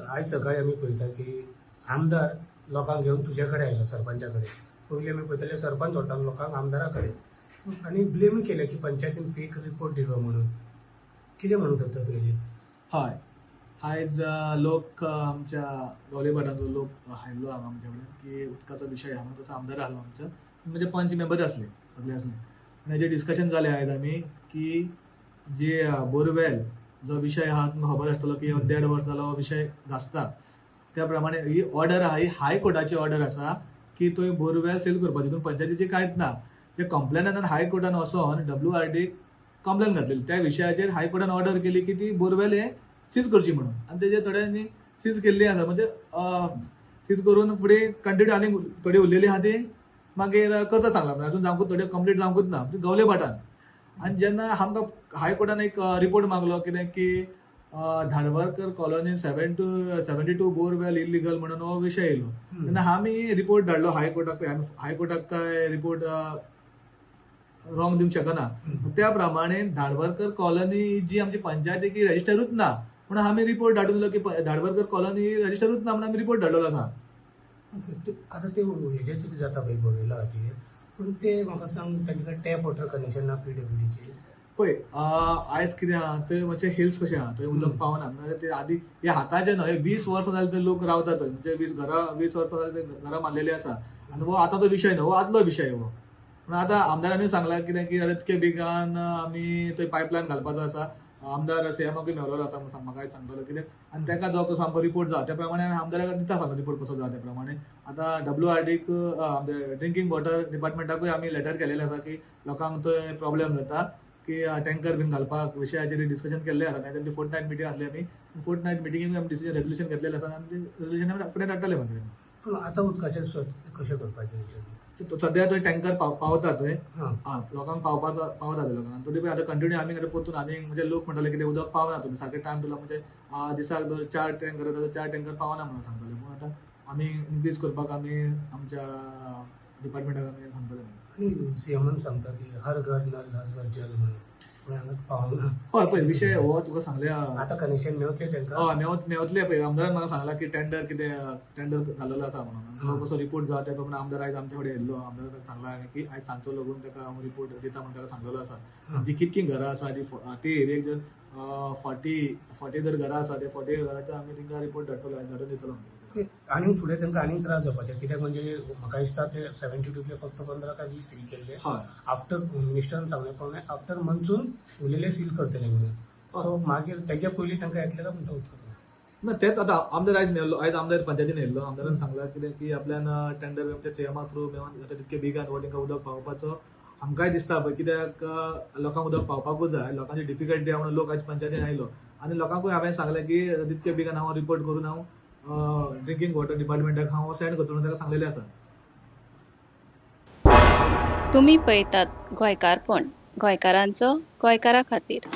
आयज सकाळी आमी पळयता की आमदार लोकांक घेवन तुजे कडेन आयलो, सरपंचा कडेन. पयलीं आमी पळयताले सरपंच व्हरतालो लोकांक आमदारा कडेन आनी ब्लेम केलें की पंचायतीन फेक रिपोर्ट दिलो म्हणून. कितें म्हणूंक सोदता तूं हेजेर? हय, आयज लोक आमच्या गावलेभाटांचो लोक आयिल्लो हांगा आमच्या कडेन की उदकाचो विशय आहा म्हणून. तसो आमदार आसलो आमचो, म्हणजे पंच मेंबर आसले, सगळे आसले आनी हेजेर डिस्कशन जालें आयज आमी की जे बोरवेल जो विशय आहा, तुमकां खबर आसतलो की देड वर्स जालो हो विशय गाजता. त्या प्रमाणे ही ऑर्डर आहा, ही हायकोर्टाची ऑर्डर आसा की थंय बोरवेल सील करपाची. तितून पंचायतीची कांयच ना. ते कंप्लेनान हायकोर्टान वचोन WRD complain घातलेली, त्या विशयाचेर हायकोर्टान ऑर्डर केली की ती बोरवेल हे सीज करची म्हणून. आनी तेजेर थोड्यांनी सीज केल्ली आसा, म्हणजे सीज करून फुडें कंटिन्यू आनीक थोडी उरलेली आहा ती मागीर करता सांगला, म्हणजे अजून जावंकूच, थोडे कंप्लीट जावंकूच ना गवले भाटान. आनी जेन्ना आमकां हायकोर्टान एक रिपोर्ट मागलो कितें की धाडवरकर कॉलनीन 72 borewell illegal म्हणून हो विशय येयलो, तेन्ना आमी रिपोर्ट धाडलो हायकोर्टाक. आमी हायकोर्टाक काय रिपोर्ट रॉंग दिवंक शकना. त्या प्रमाणे धाडवरकर कॉलनी जी आमची पंचायतीक रजिस्टरूच ना म्हणून आमी रिपोर्ट धाडून दिलो की धाडवरकर कॉलनी रजिस्टरूच ना म्हणून आमी रिपोर्ट धाडलेलो आसा. आतां ते हेजेर कितें जाता पळय बोरवेला खातीर, पूण ते म्हाका सांग, तांचे कडेन टॅप वॉटर कनेक्शन ना PWDचें? पळय, आयज कितें आहा, थंय मातशे हिल्स कशें आहा, थंय उदक पावना. म्हणजे ते आदी हे हाताचे न्हय, 20 वर्सां जालीं ते लोक रावता थंय, म्हणजे 20 घरां, 20 वर्सां जालीं ते घरां बांदलेली आसा. आनी हो आतांचो विशय न्हय, हो आदलो विशय हो. पूण आतां आमदारांनी सांगलां कितें की इतके बेगान आमी थंय पायपलायन घालपाचो आसा. आमदार सीएमाकूय मेळलेलो आसा म्हणून म्हाका आयज सांगतालो कितें. आनी ताका जो कसो आमकां रिपोर्ट जाता त्या प्रमाणे आमी आमदाराक दिता सांगता रिपोर्ट कसो जाता त्या प्रमाणे. आतां WRDक, ड्रिंकींग वॉटर डिपार्टमेंटाकूय आमी लेटर केलेलें आसा की लोकांक थंय प्रॉब्लेम जाता की टँकर बीन घालपाक विशयाचेर डिस्कशन केल्लें आसा. आनी आमची फोर्थ नायट मिटींग आसली, आमी फोर्थ नायट मिटिंगेक आमी डिसिजन रेजोल्युशन घेतलेलें आसा आनी रेजोल्युशन आमी फुडें धाडटले मागीर. पूण आतां उदकाचें कशें करपाचें तेंच्यांनी? सद्या थंय टँकर पावता थंय, लोकांक पावपाचो पावता थंय लोकांक थोडी. आतां कंटिन्यू आमी आतां परतून आनीक, म्हणजे लोक म्हणटाले कितें उदक पावना, तुमी सारकें टायम दिला, म्हणजे दिसाक जर 4 टँकर येता, 4 टँकर पावना म्हणून सांगताले. पूण आतां आमी इन्क्रीज करपाक आमी आमच्या डिपार्टमेंटाक आमी सांगतले. आनी सीएमान सांगता की हर घर नल, हर घर जल म्हणून, पूण हांगा पावना. हय, पळय, विशय हो तुका सांगले. आतां कनेक्शन मेवतलें तांकां? हय, मेवतले. पळय, आमदारान म्हाका सांगला की टेंडर कितें टेंडर घाललेलो आसा म्हणून. तो कसो रिपोर्ट जाता त्या प्रमाणे आमदार आयज आमच्या कडेन येयल्लो. आमदारान सांगला हांवें की आयज सांजचो लगून ताका हांव रिपोर्ट दिता म्हणून ताका सांगलेलो आसा. जी कितकी घरां आसा ती ती एरियेक जर 40 जर घरां आसा, त्या 40 घरांचो आमी तांकां रिपोर्ट धाडटलो, धाडून दितलो. आनी फुडें तांकां आनीक त्रास जावपाचे कित्याक, म्हणजे म्हाका दिसता ते 72तले फक्त 15 काय 20 सील केल्ले. आफ्टर मिनिस्टरान सांगले प्रमाणे आफ्टर मॉन्सून उरलेले सील करतले म्हणून. सो मागीर तेज्या पयलीं तांकां येतलें काय म्हणटा उदक? ना, तेच आतां आमदार आयज मेळ्ळो. आयज आमदार पंचायतीन येयल्लो. आमदारान सांगला कितें की आपल्यान टेंडर म्हणजे सीएमा थ्रू मेळोन जाता तितके बेगान हो तांकां उदक पावोवपाचो. आमकांय दिसता पळय, कित्याक लोकांक उदक पावपाकूच जाय. लोकांची डिफिकल्टी आहा म्हणून लोक आयज पंचायतीन आयलो. आनी लोकांकूय हांवें सांगलें की तितके बेगान हांव रिपोर्ट करून हांव ड्रिंकींग वॉटर डिपार्टमेंटाक हांव सेंड करतलो म्हणून ताका सांगलेलें आसा. तुमी पळयतात गोंयकारपण, गोंयकारांचो गोंयकारा खातीर.